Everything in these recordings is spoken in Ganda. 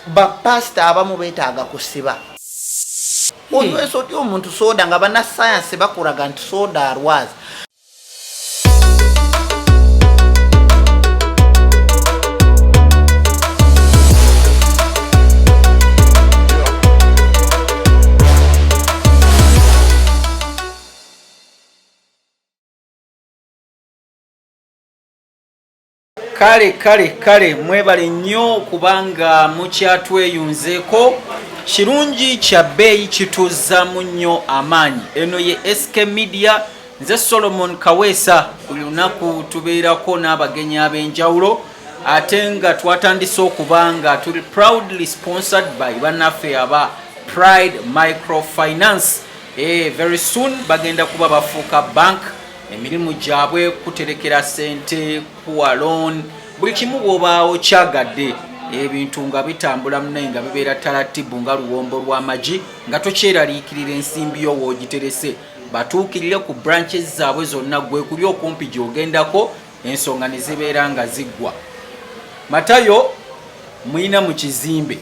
Bapasita abamu beetaaga kusiba. Onywesa otya omuntu soda nga bannasayansi bakulaga nti soda alwaza? Kale kale kale, mwebale nnyo kubanga mukyatweyunzeeko. Kirungi kya bbeeyi, kituzzamu nnyo amaanyi. Eno ye SK Media, nze Solomon Kaweesa. Buli lunaku tubeerako n'abagenyi ab'enjawulo, ate nga twatandise okuba nga tuli proudly sponsored by bannaffe aba Pride Microfinance. Very soon bagenda kuba bafuuka bank. Emirimu gyabwe kuterekera sente, kuwa loan, buli kimu bw'obaawo kyagadde. Ebintu nga bitambula munaye, nga bibeera taratibu nga luwombo lw'amagi, nga tokyeraliikirira ensimbi yo w'ogiterese. Batuukirire ku branches zaabwe zonna, gwe kuli okumpi gy'ogendako, ensonga ne zibeera nga ziggwa. Matayo muyina mu kizimbe.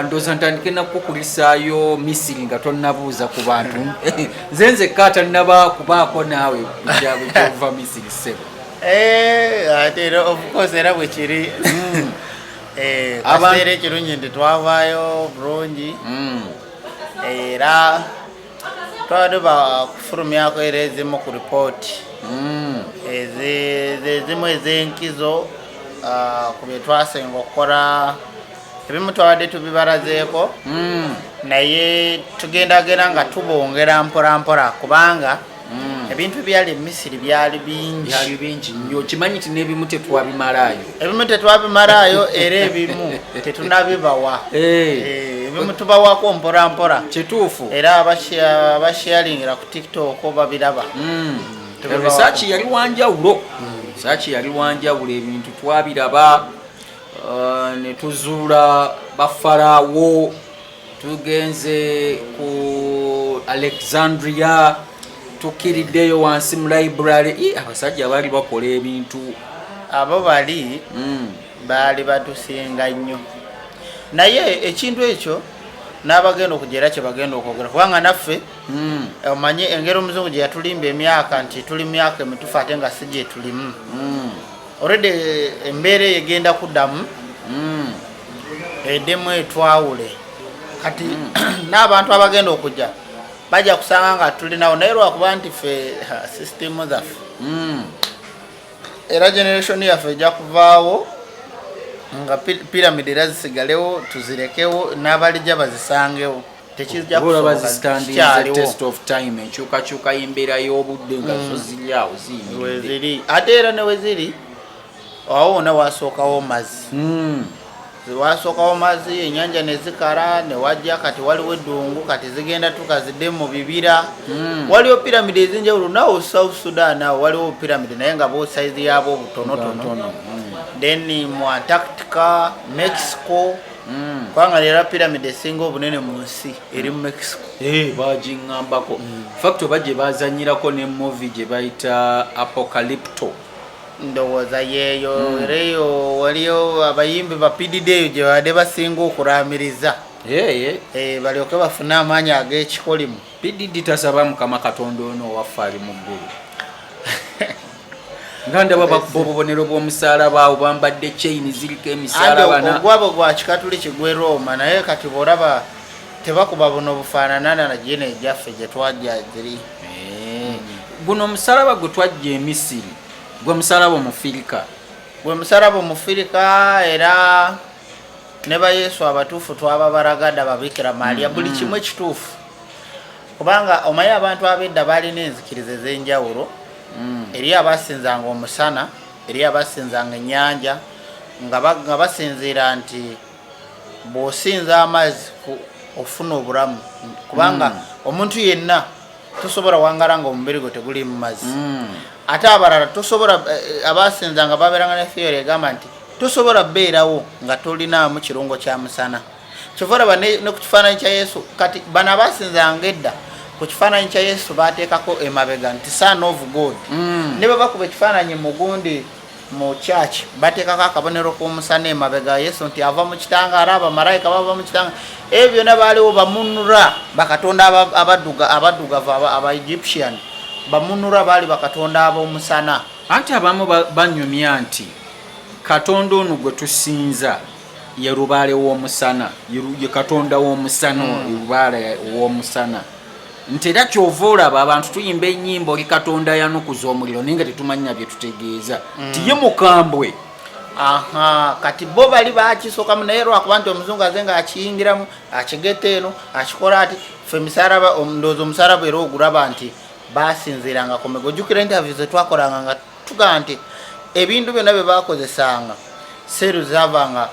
Ndowooza ntandike nakukulisaayo Misiri nga tonnabuuza ku bantu. Nze nzekka atannaba kubaako naawe bukyava Misiri, ssebo. Ate era of course era bwe kiri. Kaseera ekirungi nti twavaayo bulungi, era twabadde bakufulumyako era ezimu ku ripooti ezimu ez'enkizo ku bye twasenga okukola. Ebimu twabadde tubibalazeeko, naye tugendagenda nga tubongera mpola mpola, kubanga ebintu byali e Misiri byali bingi. Byali bingi nnyo. Kimanyi nti n'ebimu tetwabimalaayo. Ebimu tetwabimalaayo, era ebimu tetunabibawa. Ebimu tubawako mpola mpola. Kituufu. Era abasharingira ku TikTok babiraba. Research yali wanjawulo, research yali wanjawulo. Ebintu twabiraba, ne tuzuula bafaraawo, tugenze ku Alexandria, tukkiriddeyo wansi mu library. Abasajja baali bakola ebintu. Abo bali baali batusinga nnyo, naye ekintu ekyo n'abagenda okujja era kyebagenda okwogera, kubanga naffe omanye engeri omuzungu gye yatulimba emyaka nti tuli myaka emitufu, ate nga si gye tulimu. Already embeera eyo egenda kuddamu eddemu etwawule. Kati n'abantu abagenda okujja bajja kusanga nga tulinawo, naye lwakuba nti ffe sisitimu zaffe, era generation yaffe ejja kuvaawo nga pyramid era zisigalewo, tuzirekewo n'abalijja bazisangewo. Tekijja Olaba kusoboka, zistandinze kikyaliwo. test of time, enkyukakyuka y'embeera y'obudde nga zo ziri awo ziyimiridde. Weziri, ate era ne weziri awo wonna wasookawo mazzi. Wasookawo mazzi, ennyanja ne zikala, ne wajja kati waliwo eddungu, kati zigenda tuka zidde mu bibira. Waliwo piramidi ez'enjawulo naawo South Sudan awo waliwo piramidi, naye nga bo sayizi yaabwo obutonotono. Ntono. Then mu Antarctica, Mexico, kubanga leero piramidi esinga obunene mu nsi eri mu Mexico. Bagiŋŋambako, fact oba gye bazanyirako ne movie gye bayita Apocalypto. Ndowooza yeeyo. Era eyo waliyo abayimbi ba PDD eyo gye babadde basinga okuramiriza. Balyoke bafune amaanyi ag'ekikolimu. PDD tasaba Mukama Katonda ono owaffe ali mu ggulu, nga ndaba bakuba obubonero bw'omusaalaba awo, bambadde chain ziriko Anti emisalaba na ogwabwe gwa Kikatuliki, gwe Roma, naye kati bw'olaba tebakuba buno bufaanana na gino egyaffe gye twajja ziri. Guno omusalaba gwe twajja e Misiri gwe musalaba omufirika. Gwe musalaba omufirika, era ne bayesu abatuufu twababaragada, babikira Maria, buli kimu ekituufu, kubanga omanyi abantu ab'edda balina enzikiriza ez'enjawulo. Eri abasinzanga omusana, eri abasinzanga ennyanja, nga basinziira nti bw'osinza amazzi ofuna obulamu, kubanga omuntu yenna tosobola wangala nga omubiri gwe teguli mu mazzi. Ate abalala tosobola, abasinzanga babeeranga ne theory egamba nti tosobola beerawo nga tolinaamu kirungo kya musana. Kyova olaba ne ku kifaananyi kya Yesu, kati bano abasinzanga edda ku kifaananyi kya Yesu bateekako emabega nti Son of God. Ne bwe bakuba ekifaananyi mugundi Mu church bateekako akabonero k'omusana emabega, Yesu nti ava mu kitangaala, abamalayika bava mu kitangaala. Ebyo byonna baaliwo bamunura, bakatonda abaddugavu, aba Egyptian. Bamunura baali bakatonda ab'omusana. Anti abamu banyumya nti Katonda ono gwe tusinza ye lubaale w'omusana, ye Katonda w'omusana, lubaale w'omusana, nti era kyova olaba abantu tuyimba ennyimba oli Katonda yanukuza omuliro, naye nga tetumanya bye tutegeeza, ti ye mukambwe. Aha, kati bo bali bakisookamu, naye lwakuba nti omuzungu aze nga akiyingiramu, akigeta eno, akikola ati fe emisalaba, ndowooza omusalaba era ogulaba nti basinziiranga ku migo. Ojjukira interview zetwakolanga nga tugamba nti ebintu byonna bye bakozesanga seeru zavanga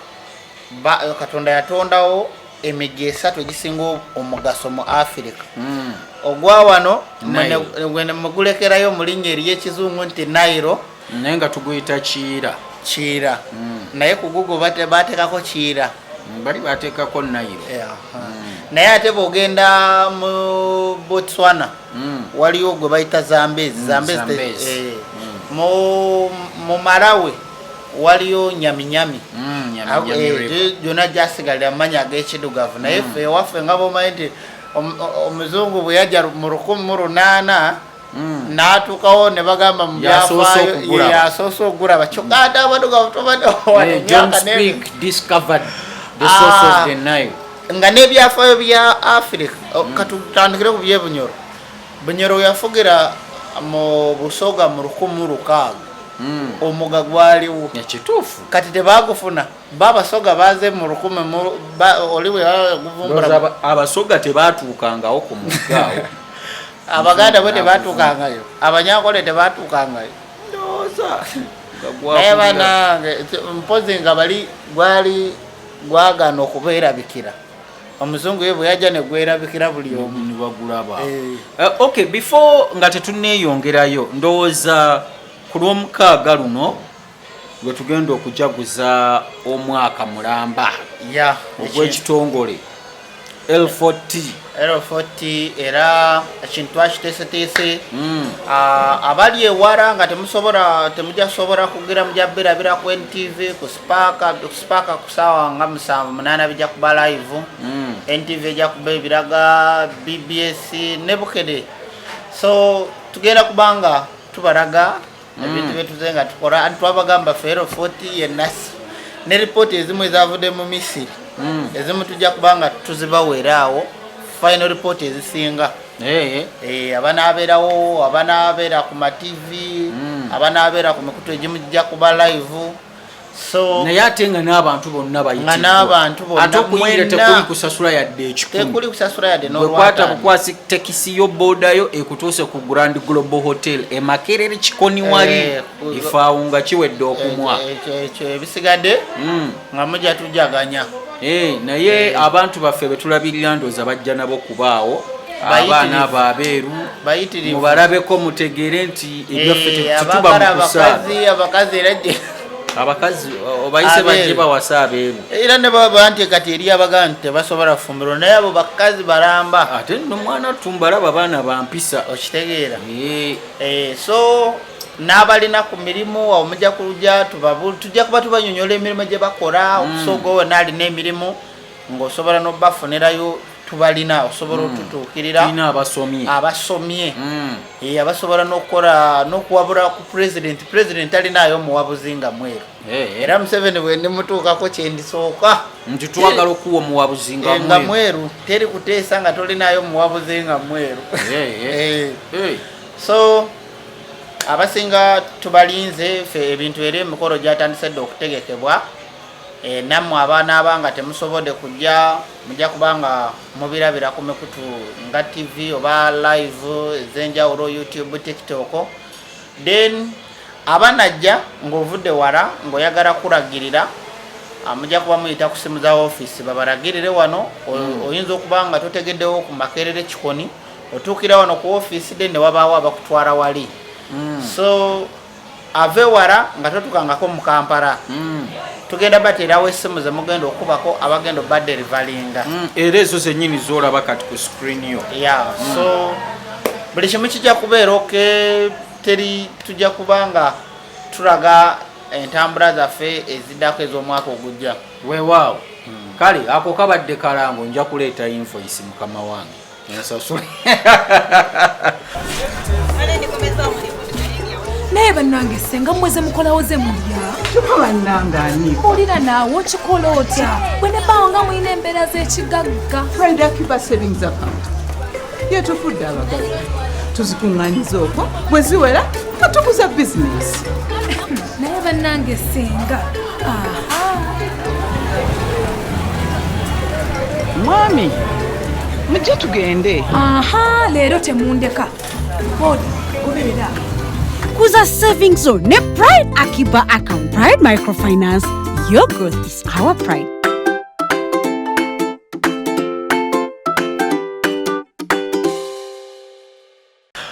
Katonda yatondawo emigga esatu egisinga omugaso mu Afirika. Ogwa wano mugulekerayo mu linnya ery'ekizungu nti Nairo, naye nga tuguyita Kiira. Kiira. Naye ku Google bateekako Kiira. Bali bateekako Nairo. Naye ate bw'ogenda mu Botswana, waliwo gwe bayita Zambezi. Zambezi. Zambezi. Mu Malawi waliyo Nyaminyami. Nyaminyami River. Gyonna gyasigalira mu mannya ag'ekidugavu, naye ffe ewaffe nga bomanyi nti omuzungu bwe yajja mu 1800 n'atuukawo ne bagamba mu Yasoose byafaayo okugulaba. Ye yasoose okugulaba, kyokka ate abadugavu tobadde John Speke discovered the source of the Nile. Nga n'ebyafaayo bya Africa. Katutandikire ku byebunyoro. Bunyoro yafugira mu Busoga mu 1600. Omuga gwaliwo. Ekituufu. Kati tebagufuna, babasoga baze mu lukumi oli bwe Ndowooza guvumbula. Abasoga tebatuukangawo ku muggaawo. Abaganda bo tebatuukangayo, Abanyankole tebatuukangayo. Ndowooza nga Naye gwakubira. banange, mpozi nga bali gwali gwagaana okubeerabikira, omuzungu ye bwe yajja ne gwerabikira buli omu. Nibagulaba. Eh. Okay, before nga tetunneeyongerayo, ndowooza ku Lwomukaaga luno lwe tugenda okujaguza omwaka mulamba ogw'ekitongole L4T. L40, era ekintu twakiteeseteese. Ah, abali ewala nga temusobola, temujja kusobola kugira, mujja birabira ku NTV, ku Spark, ku Spark ku saawa nga 7, 8 bijja kuba live. NTV ejja kuba ebiraga, BBS ne Bukedde. So tugenda kubanga tubalaga ebintu byetuze nga tukola. Anti twabagamba ffe L40 yenasi ne ripooti ezimu ezavudde mu Misiri, ezimu tujja kubanga tuzibaweeraawo final report ezisinga. Abanaabeerawo, abanaabeera ku ma TV, abanaabeera ku mikutu egimu gijja kuba live, so Naye ate nga n'abantu bonna bayitiddwa. Nga n'abantu bonna, Ate okuyingira mwenna. tekuli kusasula yadde 100. Tekuli kusasula yadde Bwekwata n'olwataano. bukwasi tekisi yo, boodayo ekutuuse ku Grand Global Hotel e Makerere Kikoni wali. Ifaawo nga kiwedde okumwa. Ekyo ebisigadde nga mujja tujaganya. Naye abantu baffe betulabirira ndowooza bajja nabo kubaawo. Bayitirivu. Abaana abo abeeru Bayitirivu. mubalabeko, mutegeere nti ebyaffe tetuba Abagala mu kusaaga. Abakazi, abakazi era Abakazi obayise Abeeru. bajje bawase abeeru. Era ne baba nti kati eri abagamba nti tebasobola kufumbirwa, naye abo bakazi balamba. Ate nno mwana tumbalaba baana bampisa. Okitegeera? So n'abalina ku mirimu awo mujja kujja tujja kuba tubanyonyola emirimu gye bakola. Okusooka wonna alina emirimu ng'osobola n'obafunirayo, tubalina, osobola otutuukirira. Tulina abasomye. Abasomye. Abasobola n'okukola n'okuwabula ku president. President alinayo omuwabuzi nga mweru. Era Museveni bwe ndimutuukako kyendisooka Nti twagala okuwa omuwabuzi nga nga mweru. Mweru. Teri kuteesa nga tolinayo omuwabuzi nga mweru. So abasinga tubalinze ffe ebintu, era emikolo gyatandise dde okutegekebwa. Nammwe abaana nga temusobodde kujja, mujja kuba nga mubirabira ku mikutu nga TV oba live ez'enjawulo, YouTube, TikTok. Then abanajja ng'ovudde wala ng'oyagala kulagirira, mujja kuba muyita ku simu za ofiisi babalagirire wano. Oyinza okuba nga totegeddewo ku Makerere Kikoni, otuukira wano ku ofiisi, then ne wabaawo abakutwala wali. So ave wala nga totukangako mu Kampala, tugenda bateerawo essimu ze mugenda okubako abagenda obadeliveringa. Era ezo zennyini zolaba kati ku screen yo. Yeah, so buli kimu kijja kubeera okay. Teri tujja kuba nga tulaga Entambula zaffe eziddako ez'omwaka ogujja. Weewaawo. Kale ako kabadde kalango, nja kuleeta invoice mukama wange ensasule. Naye bannange, senga mmweze mukolawo ze mulya. Kyokka bannange, ani? Olira naawe okikola otya bwe ne bbaawo nga mulina embeera z'ekigagga? Pride Akiba Savings Account yetufudde abagagga. Tuzikuŋŋanyiza okwo, bwe ziwera nga tuguza bizinesi. Naye bannange, senga, aha. Mwami, mujje tugende. Aha, leero temundeka odi goberera. Kuza Savings Zone ne Pride Akiba Account. Pride Microfinance, your growth is our pride.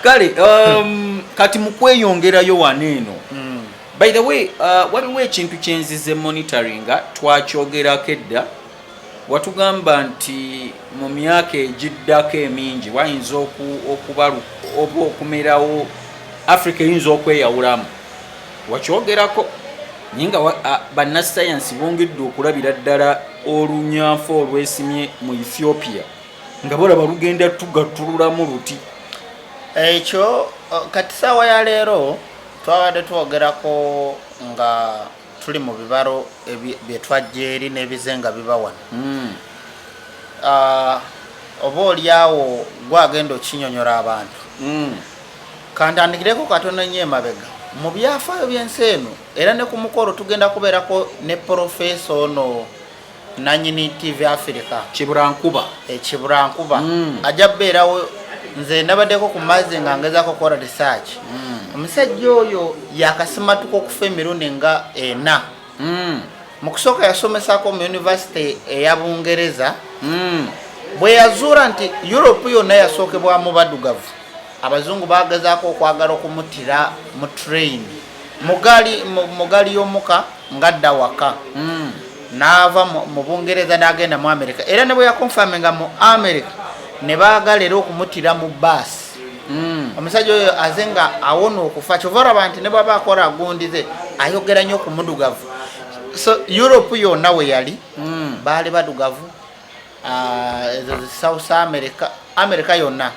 Kale kati mu kweyongerayo wano eno, by the way, waliwo ekintu kyenzize monitoringa, twakyogerako edda. Watugamba nti mu myaka egiddako emingi wayinza okuba oba okumerawo Africa eyinza okweyawulamu. Wakyogerako, naye nga bannasayansi bongedde okulabira ddala olunyanfa olwesimye mu Ethiopia nga balaba lugenda tugattululamu luti. Ekyo kati saawa ya leero twabadde twogerako nga tuli mu bibalo bye twajja eri n'ebize nga biba wano. Oba oliawo gwagenda okinyonyola abantu. Kantandikireko katono nnyo emabega mu byafaayo by'ensi eno, era ne ku mukolo tugenda kubeerako ne profesa ono nanyini TV Africa. Kiburankuba. Ekiburankuba. Ajja kubeerawo. Nze nabaddeko ku mazzi nga ngezaako okukola research. Omusajja oyo yakasimatuka okufa emirundi nga ena. Mu kusooka yasomesako mu university eya Bungereza. Bwe yazuula nti Europe yonna yasookebwamu baddugavu, abazungu bagezaako okwagala okumutira mu train, mu gaali y'omuka ng'adda waka. N'ava mu Bungereza n'agenda mu America, era ne bwe yaconfirminga mu America ne baagala era okumutira mu baasi. Omusajja oyo aze nga awona okufa, kyova olaba nti ne bwaba akola gundi ze ayogera nnyo ku muddugavu. So Europe yonna we yali baali baddugavu. Ezo zi South America, America yonna.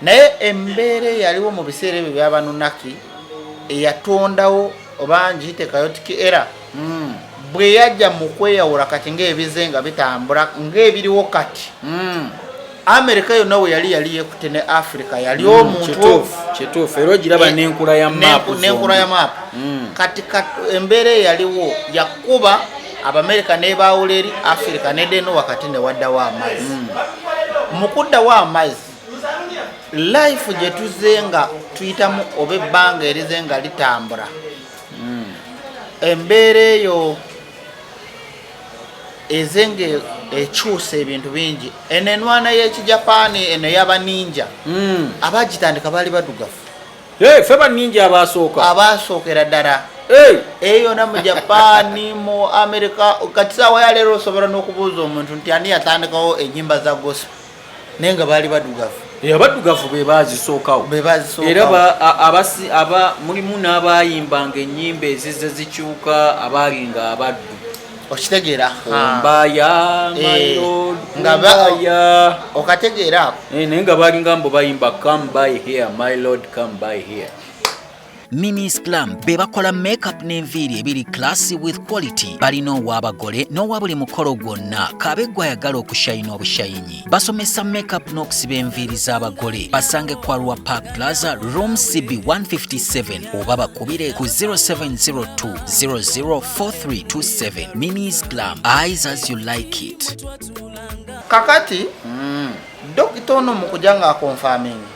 Naye embeera eyaliwo mu biseera ebyo byabanunaki eyatondawo oba ngiyite chaotic era bwe yajja mu kweyawula kati ng'ebize nga bitambula ng'ebiriwo kati, America yonna we yali yali yekutte ne Africa yali omuntu. Kituufu, kituufu, era ogiraba n'enkula ya maapu. N'enkula ya maapu. Kati embeera eyaliwo yakuba Abamerika nebaawula eri Africa nedeno wakati newaddawo amazzi. Mu kuddawo amazzi, life gye tuze nga tuyitamu oba ebbanga erize nga litambula, embeera eyo eze nga ekyusa ebintu bingi. Eno enwana y'Ekijapaani eno ey'abaninja, abagitandika baali baddugavu. Hey, ffe baninja abasooka. Abasookera ddala. Hey! Eyo yonna mu Japaani, mu Amerika. Kati saawa ya leero osobola n'okubuuza omuntu nti ani yatandikawo ennyimba za gospel, naye nga baali baddugavu. Eh, abaddugavu be bazisookawo. Be bazisookawo. Era aba mulimu n'abayimbanga ennyimba ezizze zikyuka abaalinga abaddu. Okitegeera? Kumbaya, my Eh, lord, nga kumbaya. Okategeera ako? Eh, naye nga balinga mbu bayimba "Come by here, my lord, come by here." Mimis Glam be bakola makeup n'enviiri ebiri classy with quality. Balina ow'abagole n'owa buli mukolo gwonna, kabe gwe ayagala okushayina obushayinyi. Basomesa makeup n'okusiba enviiri z'abagole. Basange Kwarua Park Plaza, room CB 157, oba bakubire ku 0702 004327. Mimis Glam, eyes as you like it. Kakati dokita ono mu kujja ng'aconfirminga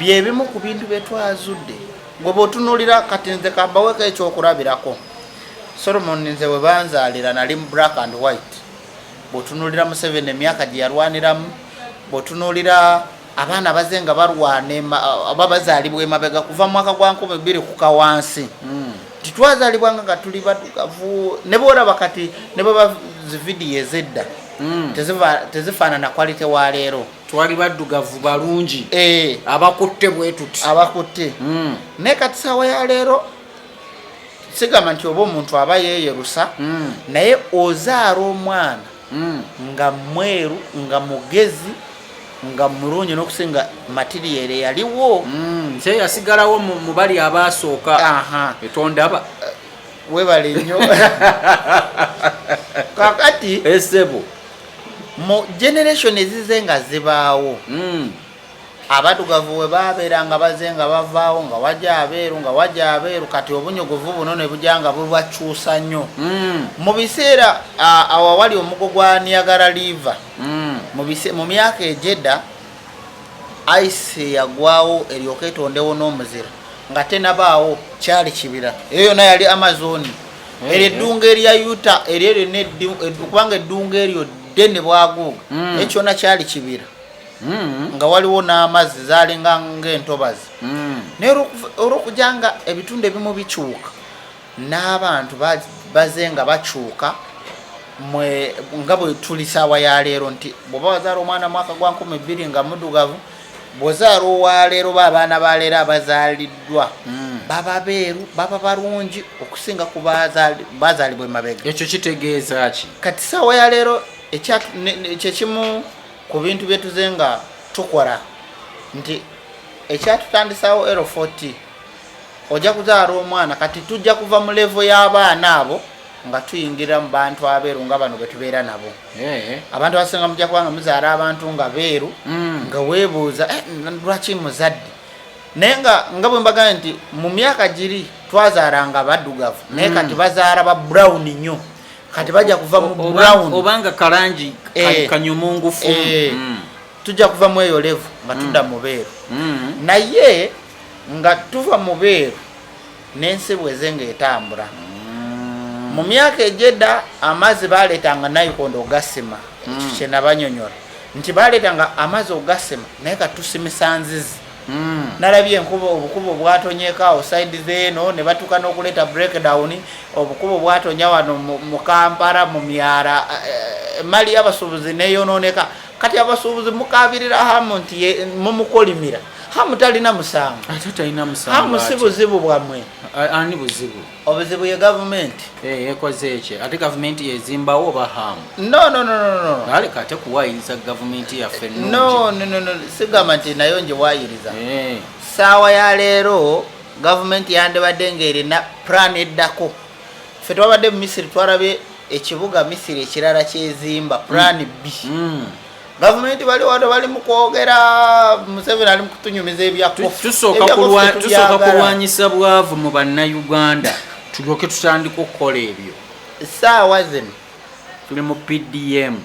byebimu ku bintu bye twazudde, gwe bw'otunuulira kati nze kambaweko ekyokulabirako. Solomon, nze bwe banzaalira nali mu black and white. Bw'otunuulira Museveni emyaka gye yalwaniramu, bw'otunuulira abaana baze nga balwana oba bazaalibwa emabega kuva mu mwaka gwa 2000 kuka wansi, titwazaalibwanga nga tuli baddugavu. Ne bwolaba kati ne bweba zividiyo ezedda, tezifaanana quality wa leero. Twali baddugavu balungi. Eh, abakutte bwe tuti. Abakutte. Naye kati saawa ya leero Sigamba nti oba omuntu aba yeeyerusa, naye ozaala omwana nga mweru, nga mugezi, nga mulungi n'okusinga material eyaliwo. Nze yasigalawo mu bali abaasooka. Etondaba. Webale nnyo. Kakati esebo mu generation ezize nga zibaawo, abaddugavu we babeera nga baze nga bavaawo, nga wajja abeeru, nga wajja abeeru. Kati obunyogovu buno ne bujja nga bubakyusa nnyo. Mu biseera awo awali omugo gwa Niagara River, mu myaka egyedda ice yagwawo eryoka etondewo n'omuzira nga tenabaawo, kyali kibira. Eyo yonna yali Amazon. Eryo eddungu erya Utah eryo lyonna kubanga eddungu eryo ddene bwaguuga, naye kyonna kyali kibira, nga waliwo n'amazzi, zaalinga ng'entobazi. Naye olw'okujja nga ebitundu ebimu bikyuka n'abantu baze nga bakyuka, mwe nga bwe tuli saawa ya leero, nti bw'oba wazaala omwana mwaka gwa 2000 nga muddugavu, bw'ozaala owaleero, ba abaana ba leero abazaaliddwa baba beeru, baba balungi okusinga ku bazaalibwa emabega. Ekyo kitegeeza ki? Kati saawa ya leero kyekimu ku bintu byetuze nga tukola, nti ekyatutandisaawo L4T, ojja kuzaala omwana, kati tujja kuva mu level y'abaana abo nga tuyingira mu bantu abeeru nga bano betubeera nabo. Abantu abasinga mujja kuba nga muzaala abantu nga beeru, nga weebuuza, "Lwaki muzadde?" Naye nga bwe mbagambye nti mu myaka giri twazaalanga baddugavu, naye kati bazaala ba brown nnyo. Kati bajja kuva mu brown obanga kalangi kanyumungufu. Tujja kuva mu eyo level nga tudda mu beeru. Naye nga tuva mu beeru n'ensi bweze ng'etambula, mu myaka egyedda amazzi baleetanga nayikondo ogasima. Ekyo kyenabanyonyola nti baleetanga amazzi ogasima, naye kati tusimisa nzizi. Nalabye enkuba, obukubo bwatonyeka awo side zeeno ne batuuka n'okuleeta breakdown. Obukubo bwatonya wano mu Kampala, mu myala, emali y'abasuubuzi neyonooneka. Kati abasuubuzi mukabirira Hamu nti mumukolimira. Hamu talina musango. Ate talina musango. Hamu si Ate. Buzibu bwammwe. Ani buzibu? Obuzibu ye gavumenti. Eh, yekoze eki ate? Gavumenti yezimbawo oba Hamu? No, no, no, no, no. Aleka ate kuwayiriza gavumenti yaffe ennungi. No, no, no, no, sigamba nti nayo ngiwayiriza. Saawa ya leero gavumenti yandibadde ng'erina plan eddako. Ffe twabadde mu Misiri, twalabye ekibuga Misiri ekirala kyezimba, plan B. Gavumenti bali wano bali mu kwogera, Museveni ali mu kutunyumiza ebya coffee. Tusooka Ebya coffee tusooka tetubyagala. kulwanyisa bwavu mu Bannayuganda, tulyoke tutandike okukola ebyo. Saawa zino tuli mu PDM.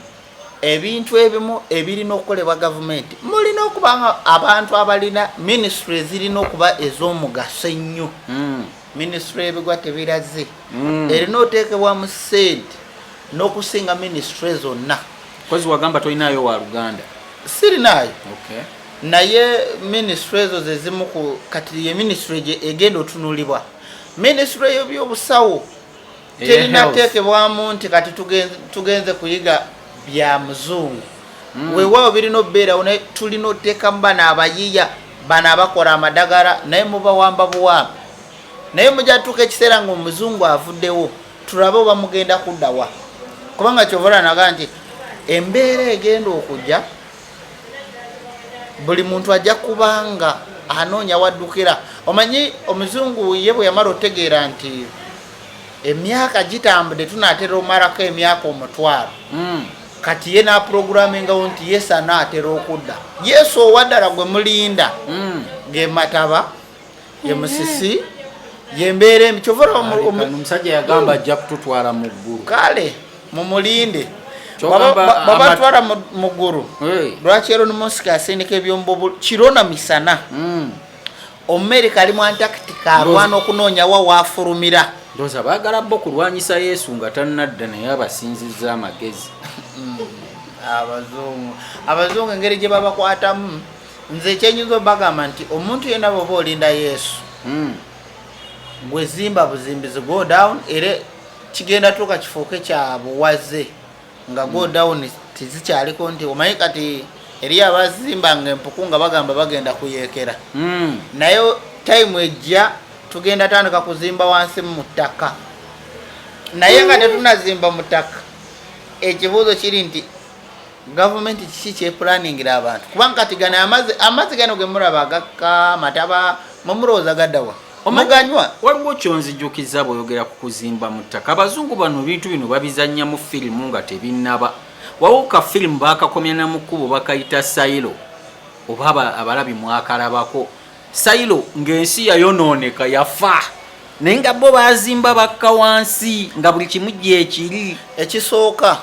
Ebintu ebimu ebirina okukolebwa gavumenti, mulina okuba nga abantu abalina ministry ezirina okuba ez'omugaso ennyo. Ministry ebigwa tebiraze erina oteekebwa mu sente n'okusinga ministry zonna. Kozi wagamba tolinayo wa luganda. Sirinaayo. Naye ministry ezo zezimu ku kati ye ministry egenda otunulibwa, ministry y'ebyobusawo. Eya Terina health. teekebwamu nti kati tugenze kuyiga bya muzungu. Weewaawo birina okubeerawo, naye tulina oteekamu bano abayiya, bano abakola amadagala, naye mubawamba buwambi. Naye mujja tuuka ekiseera nga omuzungu avuddewo, tulabe oba mugenda kuddawa, kubanga kyova naga nti embeera egenda okujja, buli muntu ajja kubanga anoonya waddukira. Omanyi omuzungu ye bwe yamala otegeera nti emyaka gitambudde, tunaatera omalako emyaka 10,000, kati ye naprogrammingawo nti Yesu anaatera okudda. Yesu owaddala gwe mulinda ge mataba, ye musisi, yembeera embi. Kyova olaba Omusajja yagamba ajja kututwala mu ggulu. Kale mumulinde. Kyogamba Babatwala mu ggulu. Lwaki Elon Musk asindika ebyombo kiro na misana? Omumerika ali mu Antarctica, alwana okunoonya wa waafulumira. Ndowooza baagala bo kulwanyisa Yesu nga tannadda, naye abasinzizza amagezi. Abazungu engeri gye babakwatamu, nze ekyenyinza obagamba nti omuntu yenna bwoba olinda Yesu, gwe zimba buzimbizi godown, era kigenda tuuka kifuuke kya buwaze nga godown tezikyaliko. Nti omanyi kati eri abazimbanga empuku nga bagamba bagenda kuyeekera, naye time ejja. Tugenda tandika kuzimba wansi mu ttaka, naye nga tetunazimba mu ttaka, ekibuuzo kiri nti gavumenti kiki kyepulaningira abantu? Kubanga kati gano amazzi gano gemulaba agakka amataba, mumulowooza gaddawa? Muganywa? Waliwo kyonzijukiza bw'oyogera ku kuzimba mu ttaka. Abazungu bano ebintu bino babizannya mu firimu nga tebinnaba. Wawo ka firimu bakakomya na mu kkubo, bakayita Silo, oba abalabi mwakalabako? Silo, ng'ensi yayonooneka, yafa, naye nga bo bazimba bakka wansi nga buli kimu gyekiri. Ekisooka,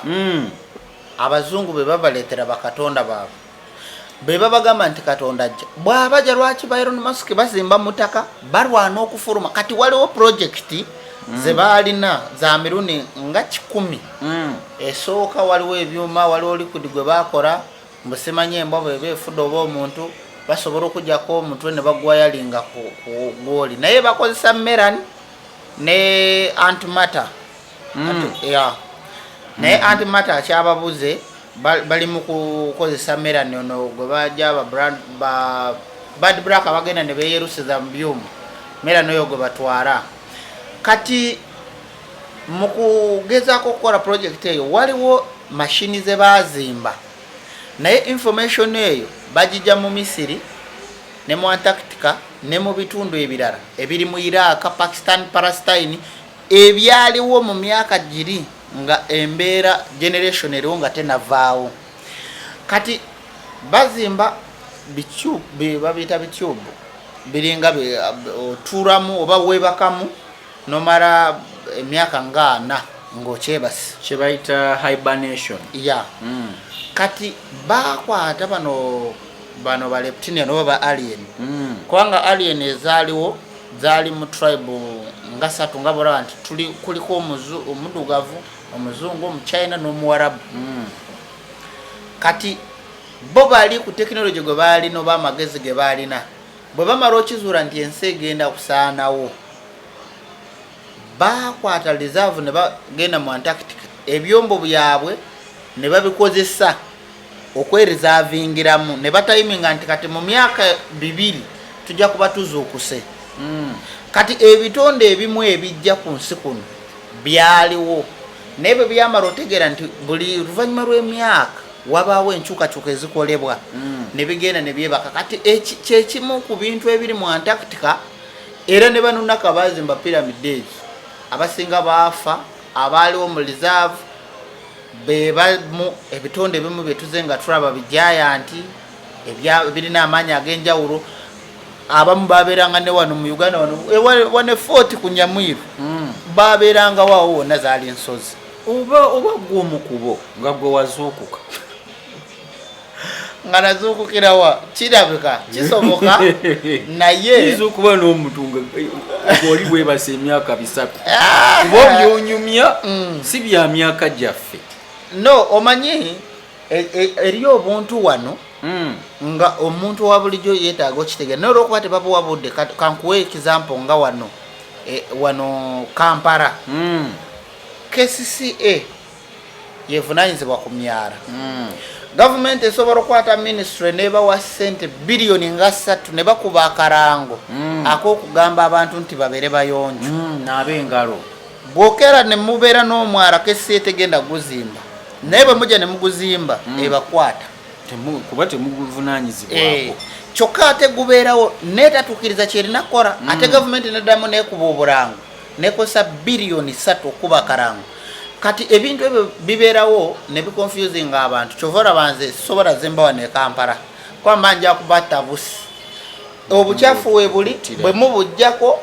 abazungu bwe babaleetera bakatonda baabwe, be babagamba nti Katonda ajja. Bw'abaja, lwaki ba Elon Musk bazimba mu ttaka, balwana okufuluma? Kati waliwo projekiti ze baalina za mirundi nga 100. Esooka, waliwo ebyuma, waliwo liquid gwe bakola, mbusimanyi embwa bweba efudde oba omuntu, basobola okugjako omutwe ne bagwayalinga ku gwoli, naye bakozesa melan ne antimatter. Yeah. Naye antimatter akyababuze, bali mu kukozesa melan ono gwe bajja ba bad black abagenda ne beyerusiza mu byuma, melan oyo gwe batwala. Kati mu kugezaako okukola project eyo, waliwo mashini ze bazimba, naye information eyo bagijja mu Misiri ne mu Antarctica ne mu bitundu ebirala ebiri mu Iraq, Pakistan, Palestine, ebyaliwo mu myaka giri nga embeera generation eriwo nga tenavaawo. Kati bazimba babiyita bitube, biringa otuulamu oba weebakamu nomala emyaka nga 40 ng'okyebase. Kyebayita hibernation. Ya. Kati bakwata bano ba reptilian oba ba alien, kubanga alien ezaaliwo zaali mu tribe nga satu, nga bolaba nti tuli kuliko omuddugavu, omuzungu, omuchina n'omuwarabu. Kati bo bali ku tekinologi gwe baalina oba amagezi ge baalina, bwe bamala okizuula nti ensi egenda kusaanawo, bakwata reserve ne bagenda mu Antarctica, ebyombo byabwe ne babikozesa okwereservingiramu, ne batayiminga nti kati mu myaka 2 tujja kuba tuzuukuse. Kati ebitonde ebimu ebijja ku nsi kuno byaliwo, naye bwe byamala otegeera nti buli luvannyuma lw'emyaka wabaawo enkyukakyuka ezikolebwa, ne bigenda ne byebaka. Kati kyekimu ku bintu ebiri mu Antarctica, era ne banunaka bazimba pyramid ezo, abasinga baafa. Abaaliwo mu reserve bebamu ebitonde ebimu byetuze nga tulaba, bigiant birina amaanyi ag'enjawulo. Abamu babeeranga ne wano mu Uganda, wano wane Fort ku Nyamwiru, babeeranga waawo, wonna zaali ensozi. Oba gwe omukubo nga gwe wazuukuka? Nga nazuukukirawa? Kirabika kisoboka, naye Yinza okuba n'omuntu nga oli bwebasa emyaka 300, kuba obyonyumya si bya myaka gyaffe. No, omanyi eriyo obuntu wano nga omuntu wa bulijjo yeetaaga okitegeera, naye olwokuba tebabuwa budde. Kankuwe example nga wano Kampala, KCCA yevunanyizibwa ku myala. Gavumenti esobola okukwata ministry nebawa sente biliyoni nga 3, ne bakuba akarango ak'okugamba abantu nti babeere bayonjo, Naaba engalo. Bwokera ne mubeera n'omwala, KCCA tegenda guzimba, naye bwe mujja ne muguzimba, ebakwata. Kuba temuguvunanyizibwako. Kyokka ate gubeerawo neetatuukiriza kyerina kukola. Ate gavumenti neddamu nekuba obulango, nekozesa biliyoni 3 okuba akarango. Kati ebintu ebyo bibeerawo ne biconfusinga abantu. Kyova olaba nze sobola zimba wano e Kampala, kwamba nja kubatta busi. Obukyafu we buli, bwe mubuggyako,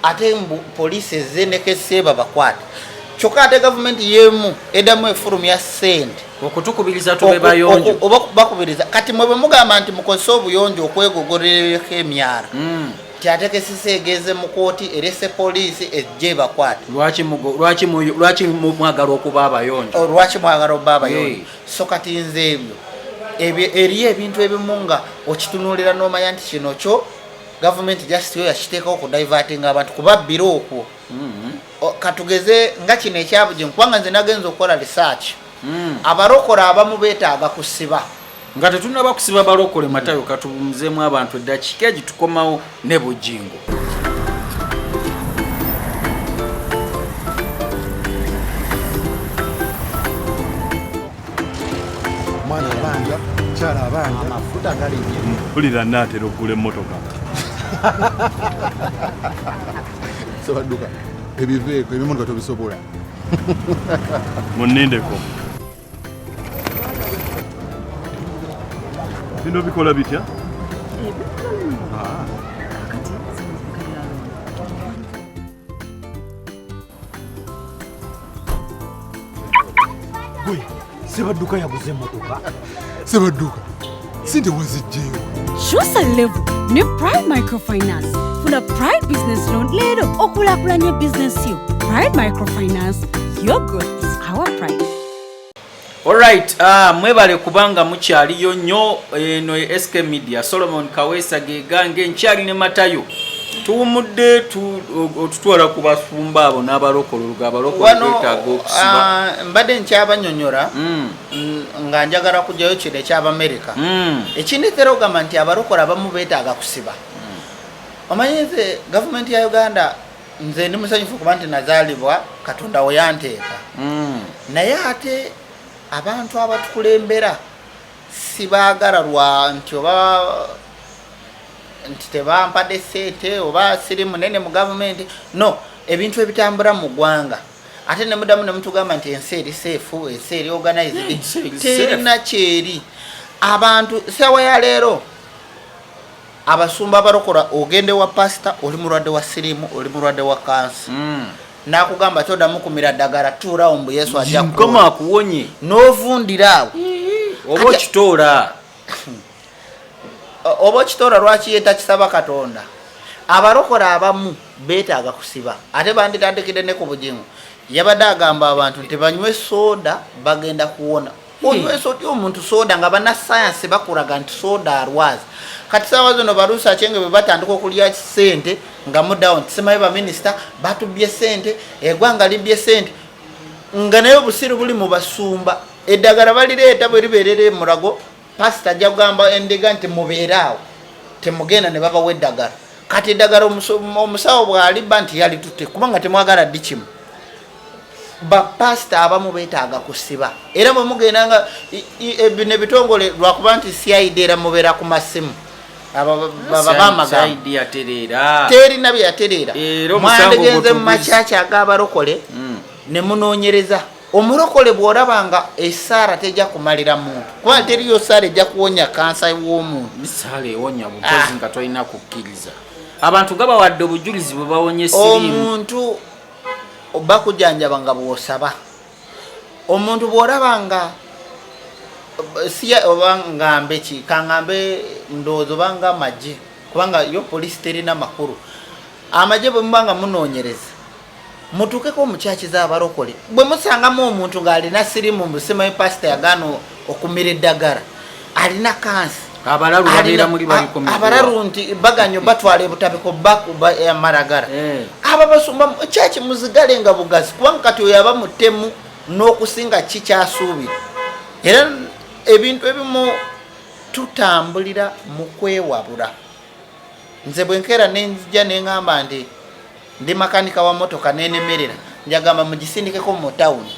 ate mbu poliisi ezze ne KCCA babakwata. Kyokka ate gavumenti yemu eddamu efulumya ssente okutukubiriza tube bayonjo. Oba bakubiriza. Kati mwe bwe mugamba nti mukozese obuyonjo okwegogorereko emyala, ti ate KCCA egeze mu kooti, erese poliisi ejje ebakwate. Lwaki mwagala okuba abayonjo? Lwaki mwagala okuba abayonjo? So kati nze ebyo eriyo ebintu ebimu nga okitunuulira n'omanya nti kino kyo gavumenti just yo yakiteekawo kudivertinga abantu kubabbira okwo. Katugeze nga kino ekyabujingo, kubanga nze nagenza okukola research, abalokole abamu beetaaga kusiba. Nga tetunaba kusiba balokole, Matayo, katumuzeemu abantu eddakiika egi, tukomawo ne Bujingo. Omwana abanja, mukyala abanja, amafuta galinye. Mpulira naatera okugula emmotoka. Sebadduka ebiveeko ebimotoka tobisobola. Munnindeko. Bino bikola bitya? Gwe Sebadduka yaguze emmotoka. Sebadduka sente wazijjeewo. Kyusa level ne Pride Microfinance. Funa Pride Business Loan leero okulaakulanya bizinesi yo. Pride Microfinance, your growth is our pride. Alright, mwebale kubanga mukyaliyo nnyo. Eno ye SK Media, Solomon Kaweesa gegange, nkyali ne Matayo. Tuwumudde otutwala ku basumba abo n'abalokole, oluga abalokole Wano beetaaga okusiba. Mbadde nkyabanyonyola nga njagala kujjayo kino eky'Abamerika. Ekindetera ogamba nti abalokole abamu beetaaga kusiba. Omanyi nze gavumenti ya Uganda, nze ndi musanyufu kuba nti nazaalibwa Katonda we yanteeka. Naye ate abantu abatukulembera sibaagala lwa nti oba nti tebampadde ssente oba siri munene mu gavumenti. No, ebintu ebitambula mu ggwanga, ate ne muddamu ne mutugamba nti ensi eri safe, ensi eri organized. Ensi eri Terina kyeri. Abantu saawa ya leero, abasumba abalokola, ogende wa pasita, oli mulwadde wa siriimu, oli mulwadde wa kansa, nakugamba toddamu kumira ddagala, tuulawo mbu Yesu ajja Mukama akuwonye. N'ovundira awo. Oba okitoola. Oba okitoola, lwaki ye takisaba Katonda? Abalokole abamu beetaaga kusiba. Ate banditandikidde ne ku Bugingo. Yabadde agamba abantu nti banywe sooda bagenda kuwona. Onywesa otya omuntu sooda nga bannasayansi bakulaga nti sooda alwaza? Kati saawa zino baluusi akyenge bwe batandika okulya sente nga muddawo nti simanyi baminisita batubbye sente, eggwanga libbye sente, nga naye obusiru buli mu basumba. Eddagala balireeta, bwe libeerera emulago, pasita ajja kugamba endiga nti mubeere awo temugenda, ne babawa eddagala. Kati eddagala omusawo bw'alibba nti yalitutte kubanga temwagala ddi kimu. Bapasita abamu beetaaga kusiba. Era bwe mugenda nga bino ebitongole, lwakuba nti CID era mubeera ku masimu, baba CID yatereera. Terina bye yatereera. Era omusango Mwandigenze mu gwe makyaki ag'abalokole ne munoonyereza omulokole. Bw'olaba nga essaala tejja kumalira muntu, kuba teriyo saala ejja kuwonya kansa w'omuntu. Saala ewonya bukozi nga tolina kukkiriza. Abantu nga bawadde obujulizi bwe bawonye siriimu. Omuntu bakujjanjaba nga bw'osaba. Omuntu bw'olaba nga siya oba ngambe ki, kaŋŋambe ndowooza oba nga amagye, kubanga yo poliisi terina makulu. Amagye bwe muba nga munoonyereza, mutuukeko mu kyaki z'abalokole, bwe musangamu omuntu ng'alina sirimu, musimayo pasita yagaana okumira eddagala, alina kansi. Abalalu babeera muli bali ku miguwa. Abalalu nti baganya batwala ebutabiko bakuba amalagala. Aba basumba kyaki muzigale nga bugazi, kubanga kati oyo aba mutemu n'okusinga ki kyasuubira. Era ebintu ebimu tutambulira mu kwewabula. Nze bwe nkeera nenzija neŋŋamba nti ndi makanika wa motoka, nenemerera, njagamba mugisindikeko mu tawuni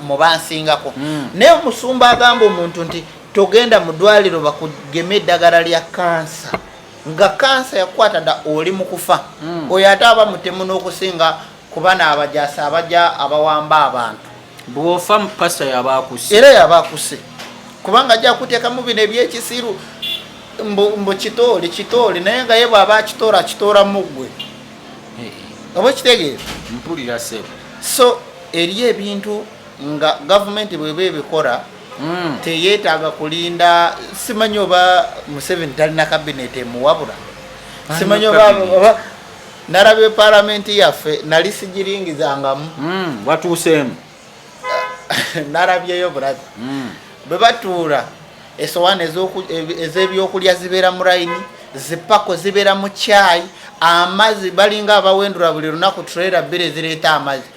mubansingako. Naye omusumba agamba omuntu nti togenda mu ddwaliro bakugeme eddagala lya kansa, nga kansa yakukwata dda, oli mu kufa, oyo ate aba mutemu n'okusinga kuba n'abajasa abajja abawamba abantu. Bw'ofa pasita yaba akuse. Era yaba akuse, kubanga ajja kuteekamu bino ebyekisiru mbu kitoole kitoole, naye nga ye bw'aba akitoola, akitoola muggwe. Oba okitegeera? Mpulira sebo. So eri ebintu nga gavumenti bweba ebikola, teyeetaaga kulinda. Simanyi oba Museveni talina kabineti emuwabula, simanyi oba nalabye palamenti yaffe, nali sigiringizangamu. Watuuseemu. Nalabyeyo bulabi bwe batuula, esowaani ez'ebyokulya zibeera mu layini, zipako zibeera mu kyayi, amazzi balinga abawendula buli lunaku trailer bbiri ezireeta amazzi.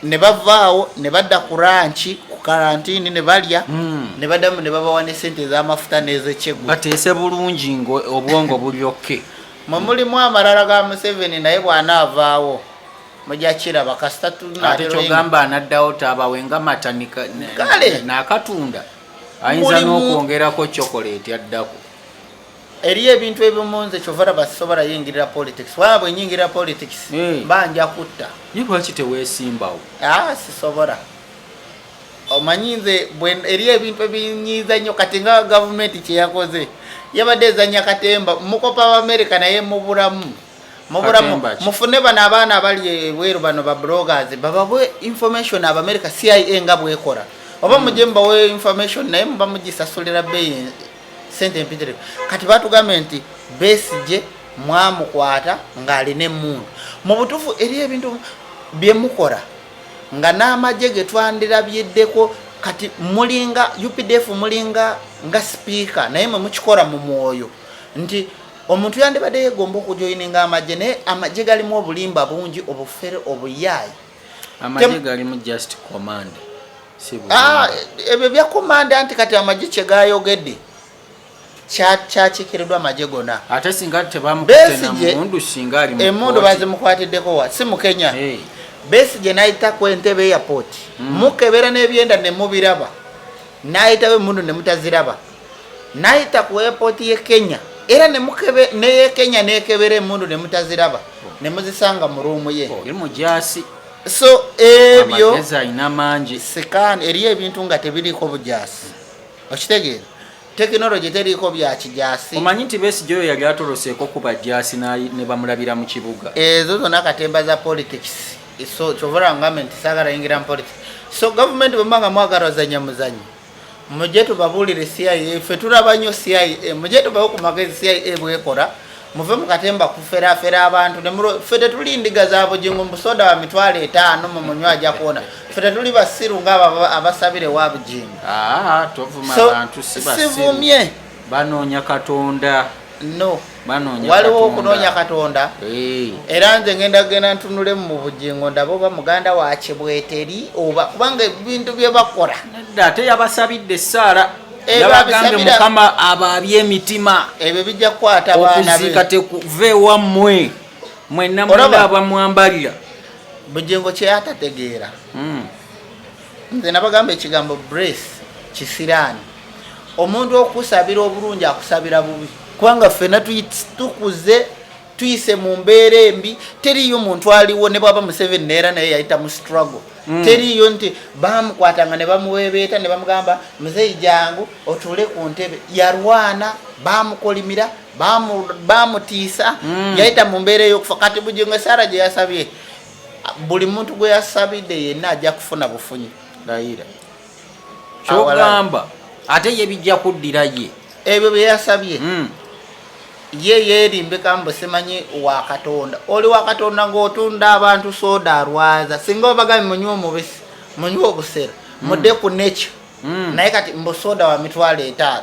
Ne bavaawo ne badda ku lunch ku karantini ne balya, ne baddamu ne babawa ne sente ez'amafuta n'ez'ekyeggulo. Bateese bulungi nga obwongo bulyokke. Mwe mulimu amalala ga Museveni, naye bw'anaavaawo mujja kiraba kasita. Ate kyogamba anaddawo taabawe nga matanika Kale. n'akatunda. Ayinza n'okwongerako chocolate addako. Eriyo ebintu ebimu nze kyova olaba sisobola yingirira politics, kubanga bwe nyingirira politics mba nja kutta. Ye lwaki teweesimbawo? Ah, sisobola. Omanyi nze eriyo ebintu ebinyiiza nnyo. Kati nga gavumenti kyeyakoze, yabadde ezanya katemba, mukopa Abamerika, naye mubulamu mubulamu. Katemba ki? Mufune bano abaana abali ebweru, bano ba bloggers, babawe information. Abamerika CIA nga bwekola, oba mujye mubawe information, naye muba mugisasulira bbeeyi, sente empitirivu. Kati batugambye nti Besigye mwamukwata ng'alina emmundu. Mu butuufu eriyo ebintu byemukola nga n'amagye ge twandirabyeddeko. Kati mulinga UPDF, mulinga nga sipiika, naye mwe mukikola mu mwoyo nti omuntu yandibadde yegomba okujoyininga amagye, naye amagye galimu obulimba bungi, obufere, obuyaayi. Amagye galimu just command, si Ah, bulimba. Ebyo bya command, anti kati amagye kyegayogedde kyakiikiriddwa amagye gonna. Ate singa tebamukutte na Besigye mundu, singa ali mu emundu kkooti. Bazimukwatiddeko wa? Si mu Kenya? Besigye nayita ku Entebe airport, mukebera n'ebyenda ne mubiraba, nayitawo emundu ne mutaziraba. Nayita ku airport ye Kenya era nemukebe neye Kenya nekebera emundu ne mutaziraba, ne muzisanga mu room ye. Oli mujasi. So ebyo Amagezi alina mangi. Sikaani, eriyo ebintu nga tebiriiko bujasi, okitegeera? Tekinologi teriiko bya kijasi. Omanyi nti Besigye oyo yali atoloseeko ku bajasi ne bamulabira mu kibuga. Ezo zonna katemba za politics. So kyova ngambe nti saagala yingira mu politics. So gavumenti, bwemba nga mwagala ozanya muzanyo, mujje tubabuulire CIA. Ffe tulaba nnyo CIA, mujje tubawe ku magezi CIA bwekola. Muve mu katemba kuferafera abantu. Ffe tetuli ndiga za Bugingo, musoda wa 50,000 mumunywa ajja kuwona. Ffe tetuli basiru ngaabo abasabire wa Bugingo. Ah, tovuma So, abantu, si basiru. Sivumye. Banoonya Katonda. No. Banoonya Waliwo Katonda. okunoonya Katonda. Era nze ngenda genda ntunule mu Bugingo, ndabe oba muganda wa Kibweteri oba, kubanga ebintu bye bakola. Nedda, ate yabasabidde essaala. Ebyo Yabagambye Mukama abaabye emitima. Ebyo bijja kukwata abaana be. Okuziika tekuva ewammwe mwenna Olaba? mwena abamwambalira. Bugingo kyeyatategeera, nze nabagamba ekigambo brace kisiraani. Omuntu okusabira obulungi akusabira bubi, kubanga ffena tukuze tuyise mu mbeera embi. Teriyo muntu aliwo, ne bwaba Museveni, neera naye yayita mu struggle. Teriyo nti bamukwatanga ne bamuwebeeta ne bamugamba, "Muzeeyi, jangu otuule ku ntebe." Yarwana, bamukolimira, bamutiisa, yayita mu mbeera ey'okufa. Kati Bugingo esaara gye yasabye, buli muntu gwe yasabidde yenna ajja kufuna bufunyi. Layira kyogamba ate ye bijja kuddira ye. Ebyo bye yasabye, ye yeerimbika mbu simanyi wa Katonda. Oli wa Katonda ng'otunda abantu soda alwaza. Singa obagambye munywe omubisi, munywe obusera, mudde ku nature, naye kati mbu soda wa 50,000.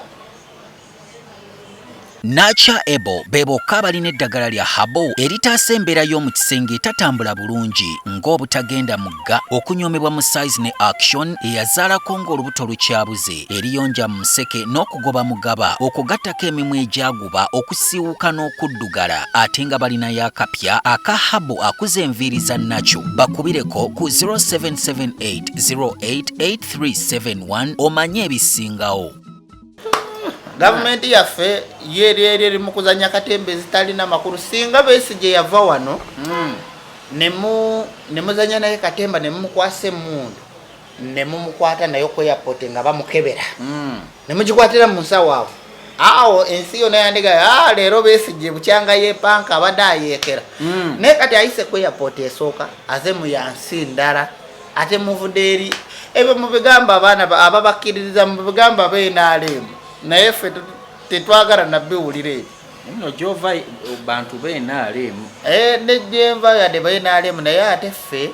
Nacha Ebo be bokka abalina eddagala lya herbal eritaasa embeera y'omu kisenge etatambula bulungi, ng'obutagenda mugga, okunyoomebwa mu size ne action, eyazaalako ng'olubuto lukyabuze, eriyonja mu museke n'okugoba mugaba, okugattako emimwa egyaguba, okusiiwuuka n'okuddugala. Ate nga balinayo akapya aka herbal akuza enviiri za nakyo. Bakubireko ku 0778 088371 omanye ebisingawo. Gavumenti yaffe yeri eri eri mu kuzanya katemba ezitalina makulu. Singa Besigye yava wano ne muzanya naye katemba, ne mumukwasa emundu, ne mumukwata naye ku airport nga bamukebera, ne mugikwatira mu nsawo, awo awo ensi yonna yandiga, "Ah, leero Besigye bukyanga yepanka abadde ayeekera." Naye kati ayise ku airport esooka, aze mu yansi ndala, ate muvudde eri. Ebyo mubigamba abaana ababakkiririza, mubigamba abeNRM, naye ffe tetwagala nabbiwulira ebyo. Nno gyova bantu beNRM. Eh, nejjenva yadde beNRM, naye ate ffe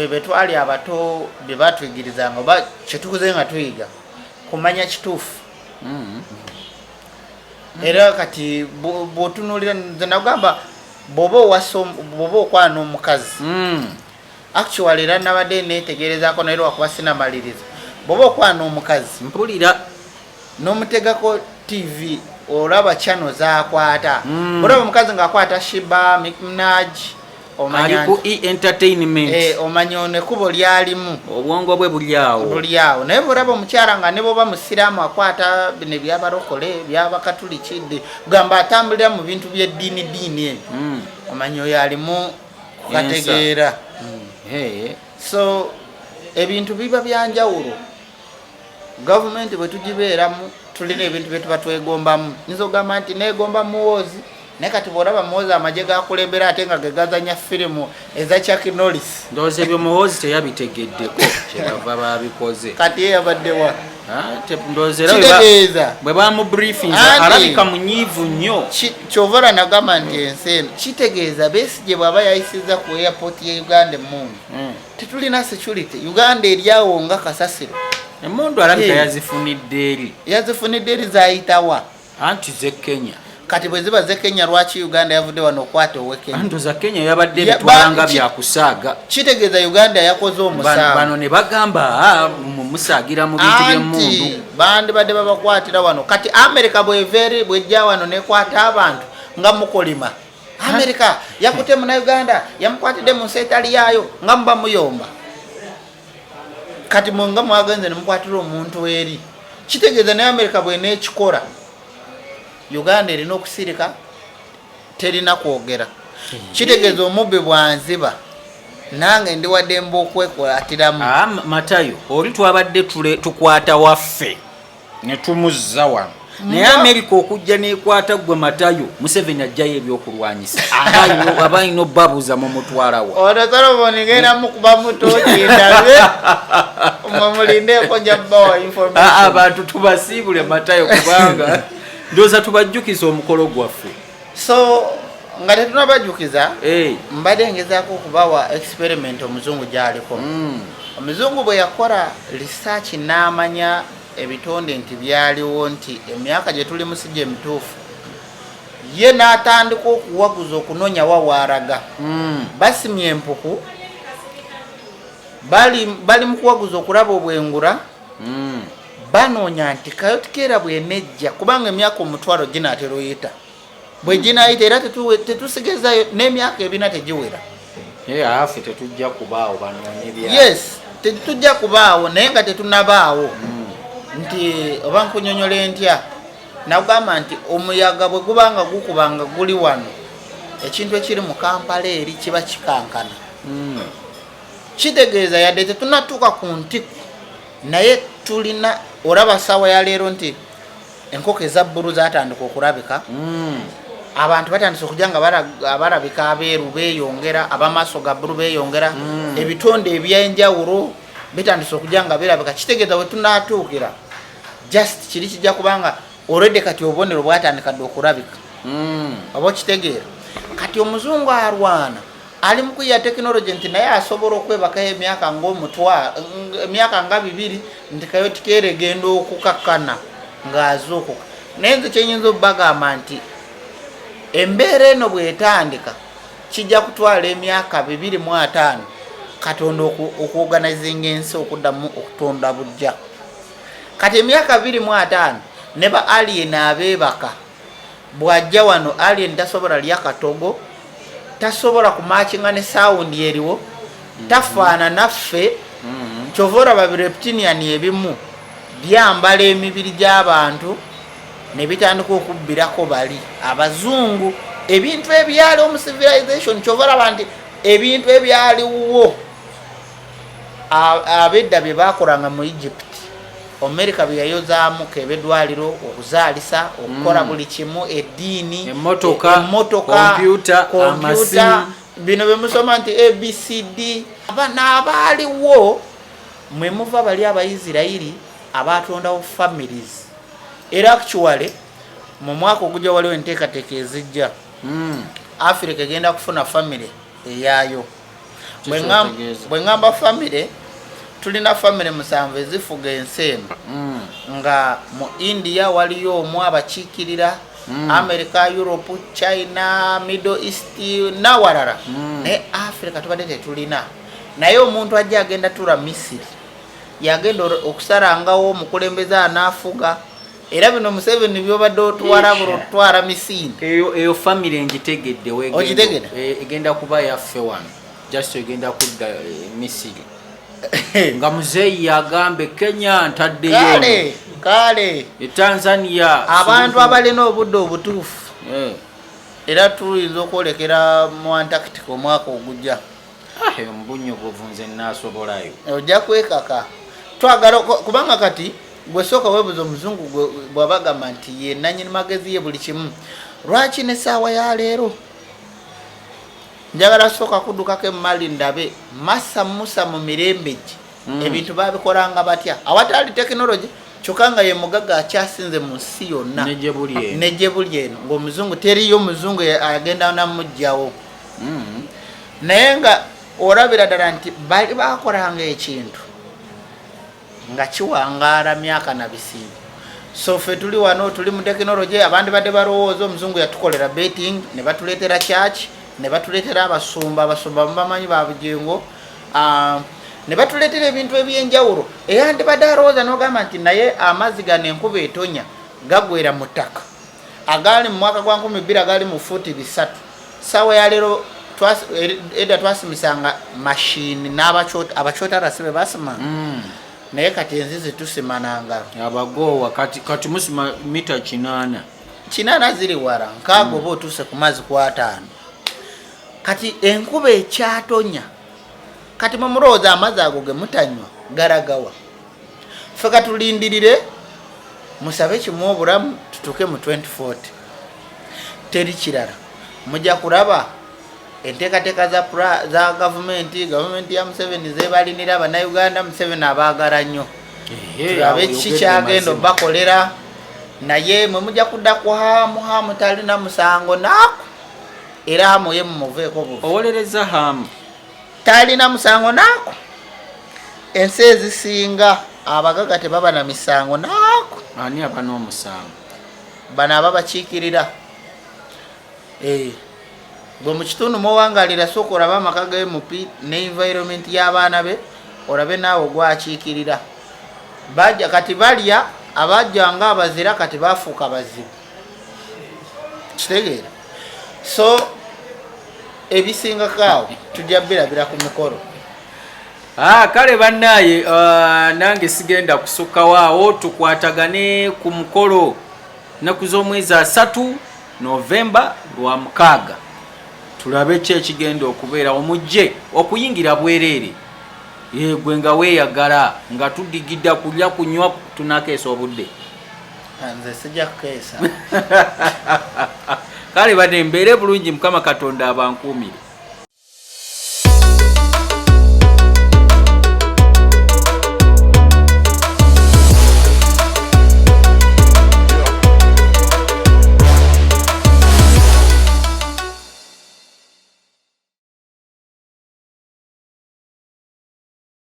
bwe twali abato bye batuyigirizanga oba kyetukuze nga tuyiga kumanya kituufu. Era kati bw'otunuulira, nze nagamba bw'oba owasa bw'oba okwana omukazi, actually era nabadde netegerezaako, naye lwakuba sinamaliriza, bw'oba okwana omukazi mpulira n'omutegako TV, olaba channel zakwata. Olaba omukazi ng'akwata Sheebah, Nicki Minaj, Ali ku E Entertainment. Omanya ono ekkubo lyalimu, obwongo bwe buli awo, buli awo. Naye bwolaba omukyala nga ne bwoba musiraamu akwata bino ebyabalokole, byabakatuliki, gamba atambulira mu bintu by'eddiini diini ebyo, omanya oyo alimu kukategeera. So ebintu biba byanjawulo. Gavumenti bwe tugibeeramu tulina ebintu bye tuba twegombamu. Nyinza okugamba nti neegomba Muwoozi, naye kati bw'olaba Muwoozi amagye gakulembera ate nga gegazanya firimu eza Chuck Norris. Ndowooza ebyo Muhoozi teyabitegeddeko, kyebava babikoze. Kati ye yabaddewa? Ndowooza era Kitegeeza bwe bamubriefinza alabika munyiivu nnyo. Kyova olaba nagamba nti ensi eno, kitegeeza Besigye bw'aba yayisizza ku airport ye Uganda emmundu, tetulina security. Uganda eryawo nga kasasiro. Emmundu alabika yazifunidde eri. Yazifunidde eri, zayitawa? Anti ze Kenya. Kati bwe ziba ze Kenya, lwaki Uganda yavudde wano okwata owe Kenya? Anti za Kenya yabadde bitwala nga byakusaaga. Kitegeeza Uganda yakoze omusango. Bano ne bagamba, musaagira mu bintu by'emmundu. Bandibadde babakwatira wano. Kati America bweva eri, bwejja wano nekwata abantu nga mukolima, America yakutte Munauganda, yamukwatidde mu nsi etali yaayo, nga muba muyomba. Kati mwe nga mwagenze ne mukwatira omuntu eri, kitegeeza naye America bweneekikola, Uganda erina okusirika, terina kwogera. Kitegeeza omubbi bwanziba nange ndi waddembe okwekwatiramu. Matayo, oli twabadde tukwata waffe ne tumuzza wano, naye Amerika okujja nekwata gwe Matayo, Museveni ajjayo ebyokulwanyisa, aba alina obabuuza mumutwalawa. Ono Solomon ngenda mukuba mutoki ndabe, mwe mulindeeko, nja kubawa information. Abantu tubasiibule Matayo, kubanga ndowooza tubajjukiza omukolo gwaffe. So nga tetunabajjukiza, mbadde ngezaako okubawa experiment omuzungu gyaliko. Omuzungu bwe yakola research n'amanya ebitonde nti byaliwo, nti emyaka gye tulimu si gye mituufu, ye n'atandika okuwaguza okunoonya wa waaraga. Basimye empuku, bali mu kuwaguza okulaba obwengula, banoonya nti chaotic era bwenejja, kubanga emyaka 10,000 ginaatera oyita, bwe ginayita era tetusigezayo n'emyaka 400 tegiwera. Afe tetujja kubaawo, banoonye bya Yes, tetujja kubaawo, naye nga tetunabaawo. Nti oba nkunyonyola ntya, nagamba nti omuyaga bwe guba nga gukuba nga guli wano, ekintu ekiri mu Kampala eri kiba kikankana. Kitegeeza yadde tetunatuuka ku ntikko, naye tulina olaba saawa ya leero nti enkoko eza bbulu zatandika okulabika, abantu batandise okujja nga abalabika abeeru beeyongera, abamaaso ga bbulu beeyongera, ebitonde ebyenjawulo bitandise okujja nga birabika. Kitegeeza we tunaatuukira just kiri kijja kubanga already kati obubonero bwatandika dde okulabika, oba okitegeera. Kati omuzungu alwana, ali mu kuyiya tekinologi nti naye asobola okwebakayo emyaka ngaomutwa, emyaka nga 200, nti chaotic era egenda okukakkana ng'azuukuka. Naye nze kyenyinza okubagamba nti embeera eno bw'etandika, kijja kutwala emyaka 250 Katonda okuorganizinga ensi okuddamu okutonda bujja. Kati emyaka 250 ne ba alien abeebaka bw'ajja wano, alien tasobola lya katogo, tasobola kumakinga ne sound eriwo, tafaanana ffe. Kyova olaba bireptinian ebimu byambala emibiri gy'abantu ne bitandika okubbirako bali abazungu ebintu ebyaliwo mu civilization. Kyova olaba nti ebintu ebyaliwo abedda bye bakolanga mu Egypt, America bye yayozaamu, keba eddwaliro, okuzaalisa, okukola buli kimu, eddiini, Emmotoka, emmotoka, kompyuta, kompyuta, amasimu. Bino byemusoma nti ABCD, n'abaaliwo mwe muva bali Abaisirairi abatondawo families. Era actually mu mwaka ogujja waliwo enteekateeka ezijja, Africa egenda kufuna family eyaayo. Kikyotegeeza. Bwe ŋŋamba family, tulina family 7 ezifuga ensi eno, nga mu India waliyo omu abakiikirira, America, Europe, China, Middle East nawalala, naye Africa tubadde tetulina. Naye omuntu ajja agenda tula Misiri, yagenda okusalangawo omukulembeze anaafuga. Era bino Museveni byobadde otuwalabula otutwala misinde. Eyo famire ngitegedde. Ogitegedde? Egenda kuba yaffe wano, just egenda kudda Misiri nga muzeeyi yagambe Kenya ntaddeyo. Kale kale. E Tanzania. Abantu abalina obudde obutuufu, era tuyinza okwolekera mu Antarctica omwaka ogujja. Ombunyogovu nze nasobolayo. Ojja kwekaka twagala kubanga kati gwe sooka weebuza omuzungu bw'abagamba nti ye nanyini magezi ye buli kimu, lwaki n'essaawa ya leero njagala sooka kuddukako emali ndabe Massa Musa mu mirembe gye ebintu babikolanga batya awatali tekinologi, kyokka nga ye mugagga akyasinze mu nsi yonna. Ne gye buli eno. Ne gye buli eno ng'omuzungu teriyo muzungu agenda namugjawo. Naye nga olabira ddala nti bali bakolanga ekintu nga kiwangaala myaka na bisiibo. So ffe tuli wano tuli mu tekinologi, abandi badde balowooza omuzungu yatukolera betting, ne batuleetera church, ne batuleetera abasumba, abasumba mubamanyi ba Bugingo, ne batuleetera ebintu ebyenjawulo. Eyandibadde alowooza n'ogamba nti naye amazzi gano enkuba etonya gagwera mu ttaka agaali mu mwaka gwa 2000 agaali mu fuuti 3. Saawa ya leero edda twasimisanga mashini n'abakyotara si be basimanga, naye kati enzizi tusima nangalo. Abagowa kati musima mita 8. 80 ziri wala, 60 oba otuuse ku mazzi ku 50. Kati enkuba ekyatonya, kati mwe mulowooza amazzi ago ge mutanywa garagawa? Ffe katulindirire musabe kimu obulamu tutuuke mu 2040, teri kirala. Mujja kulaba enteekateeka za gavumenti ya Museveni zebalinira Abannayuganda. Museveni abaagala nnyo, tulabe kiki kyagenda obakolera, naye mwe mujja kudda ku Hamu. Hamu talina musango naaku, era Hamu ye mumuveeko buvi. Owolereza Hamu? Talina musango naaku. Ensi ezisinga abagaga tebaba na misango naaku. Ani aba n'omusango? Bano ababakiikirira. Gwe mu kitundu mwowangalira, sooka olabe amaka ga MP ne environment y'abaana be, olabe naawe gwakiikirira. Bajja kati balya abajja nga abazira, kati bafuuka bazibu, kitegeera? So ebisingako awo tujja birabira ku mikolo. Kale bannaaye, nange sigenda kusukkawo awo. Tukwatagane ku mukolo nnaku z'omwezi 30 Novemba, lwa mukaaga, tulabe ki ekigenda okubeerawo. Mujje, okuyingira bwereere. Gwe nga weeyagala nga tudigida kulya kunywa, tunakeesa obudde. Nze sijja kukeesa. Kale bane, mbeere bulungi, Mukama Katonda abankuumire.